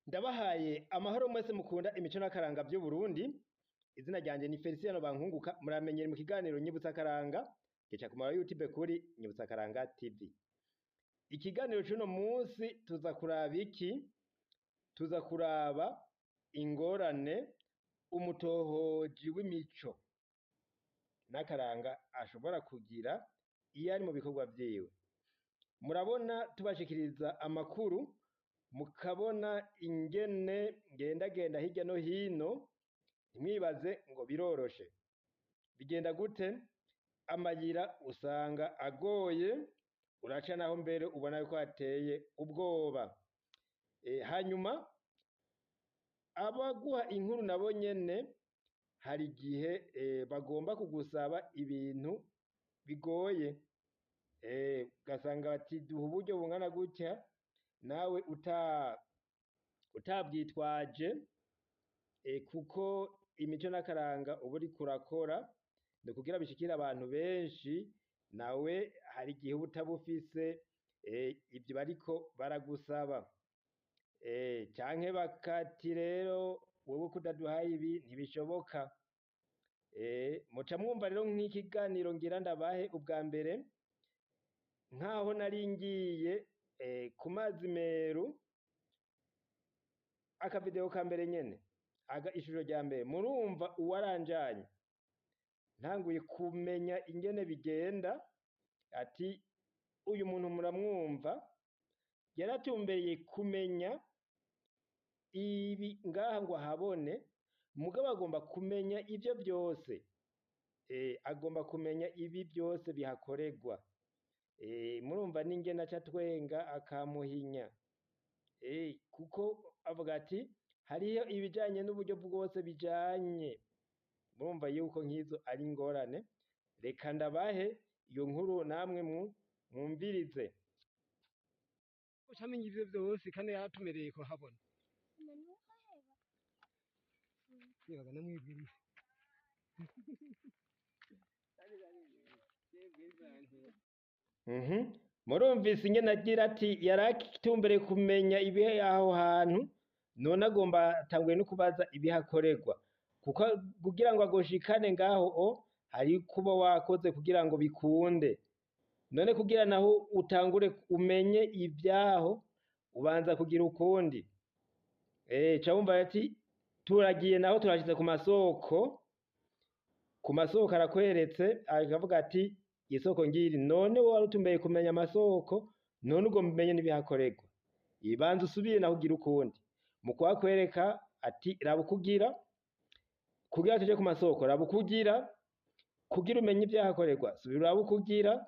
Ndabahaye amahoro mwese mukunda imico n'akaranga vy'Uburundi. Izina ryanje ni Feliciano Bankunguka, muramenyere mu kiganiro Nyibutsa Akaranga gica ku ma YouTube kuri Nyibutsa Akaranga TV. Ikiganiro c'uno munsi tuza kuraba iki? Tuza kuraba ingorane umutohoji w'imico n'akaranga ashobora kugira iyo ari mu bikorwa vyiwe. Murabona tubashikiriza amakuru, mukabona ingene ngendagenda hirya no hino, ntimwibaze ngo biroroshe. Bigenda gute? Amayira usanga agoye, uraca naho mbere ubona yuko hateye ubwoba. Hanyuma abaguha inkuru nabo nyene hari igihe bagomba kugusaba ibintu bigoye, ugasanga bati duha uburyo bungana gutya, nawe utavyitwaje, kuko imico n'akaranga uba uriko urakora ni ukugira bishikire abantu benshi, nawe hari igihe uba utabufise ivyo bariko baragusaba. Canke bakati rero wewe ko utaduhaye ibi ntibishoboka. Muca mwumva rero nk'ikiganiro ngira ndabahe ubwa mbere, nkaho nari ngiye ku mazi Meru, akavideo ka mbere nyene, ishusho rya mbere, murumva uwaranjanye, ntanguye kumenya ingene bigenda, ati uyu muntu muramwumva, yaratumbereye kumenya ibi ngaha ngo ahabone, mugabo agomba kumenya ivyo vyose, agomba kumenya ibi vyose bihakorerwa. Murumva n'ingene aca atwenga akamuhinya, kuko avuga ati hariho ibijanye n'uburyo bwose bijanye. Murumva yuko nk'izo ari ingorane. Reka ndabahe iyo nkuru namwe mwumvirize. Ucamenya ivyo vyose kandi yaratumereye kuhabona. Nibaga namwibwiriye. Murumvise ingene agira ati yaratumbereye kumenya ibihe aho hantu, none agomba atanguye no kubaza ibihakorerwa, kuko kugira ngo agoshikane ngaho hari kuba wakoze kugira ngo bikunde. None kugira naho utangure umenye ivyaho ubanza kugira ukundi. Ca wumva ati turagiye naho turashize ku masoko, ku masoko arakweretse akavuga ati isoko ngiri, none wowe warutumbereye kumenya amasoko, none ugomba umenye n'ibihakorerwa. Ibanza usubire naho ugira ukundi. Mu kuhakwereka ati raba uko ugira, kugira tuje ku masoko, raba uko ugira, kugira umenye ivyahakorerwa, subira urabe uko ugira.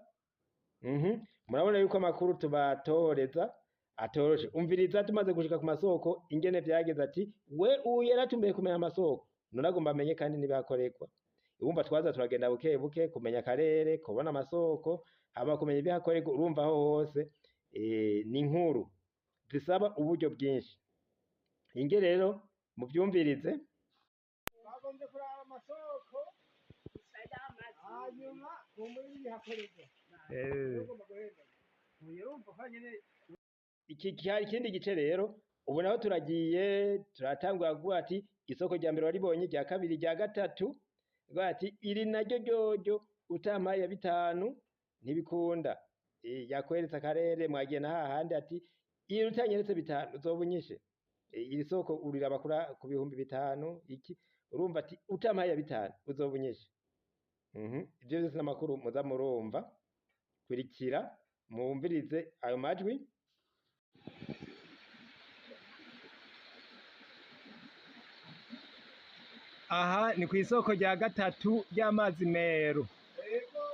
Murabona yuko amakuru tubatohoreza atoroshe. Umviriza tumaze gushika ku masoko ingene vyageze ati we uyu yaratumbereye kumenya amasoko, none agomba amenye kandi n'ibihakorerwa. Urumva twaza turagenda buke buke kumenya akarere, kubona amasoko, hama kumenya ibihakorerwa, urumva aho hose ni inkuru zisaba uburyo bwinshi. Inge rero muvyumvirize. Bagombye kuraba amasoko hanyuma kumbura ibihakorerwa. Ugomba guhenda. Urumva ko nyene Iki cyari ikindi gice rero, ubu naho turagiye turatangura kuvuga ati isoko rya mbere waribonye, rya kabiri, rya gatatu, kuvuga ati iri naryo ryoryo utampaye ya bitanu ntibikunda. Yakweretse akarere mwagiye na hahandi ati iri utanyeretse bitanu uzoba unyishe. Iri soko uriraba ku bihumbi bitanu iki, urumva ati utampaye ya bitanu uzoba unyishe. Ivyo vyose n'amakuru muza murumva, kurikira mwumvirize ayo majwi. Aha ni kw'isoko rya gatatu ry'amazi Meru. Ego.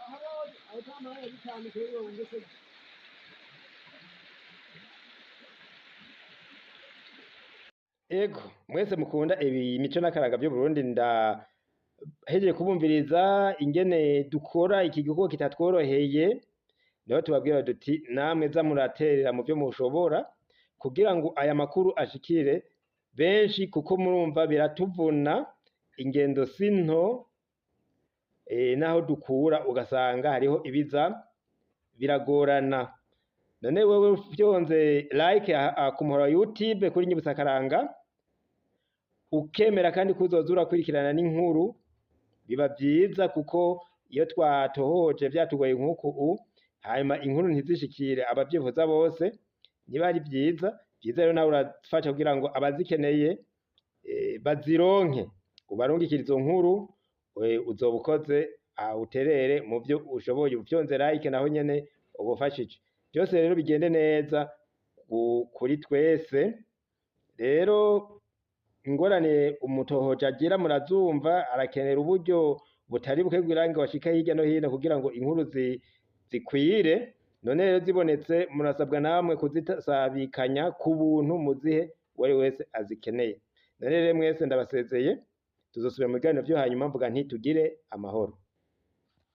Aho utampaye bitanu kuri wowe ngese. Ego, mwese mukunda ibi mico n'akaranga vy'Uburundi, ndahejeje kubumviriza ingene dukora iki gikorwa kitatworoheye, niho tubabwira duti namwe za muraterera mu vyo mushobora kugira ngo aya makuru ashikire benshi, kuko murumva biratuvuna, ingendo si nto, naho dukura ugasanga hariho ibiza biragorana. None wewe ufyonze like ku muhora wa YouTube kuri Nyibutsa Karanga, ukemera kandi kuzoza urakurikirana n'inkuru, biba vyiza, kuko iyo twatohoje vyatugoye nk'uku hanyuma inkuru ntizishikire abavyifuza bose, niba ari vyiza vyiza. Rero nawe urafasha kugira ngo abazikeneye bazironke, ubarungikire izo nkuru, uzoba ukoze, uterere mu vyo ushoboye. Ufyonze like naho nyene uba ufashije. Vyose rero bigende neza kuri twese. Rero ingorane umutohoje agira murazumva, arakenera uburyo butari buke kugira ngo bashike hirya no hino, kugira ngo inkuru zikwire. None rero zibonetse, murasabwa namwe kuzisabikanya ku buntu, muzihe uwari wese azikeneye. None rero mwese ndabasezeye, tuzosubira mu biganiro vyo hanyuma. Mvuga nti tugire amahoro.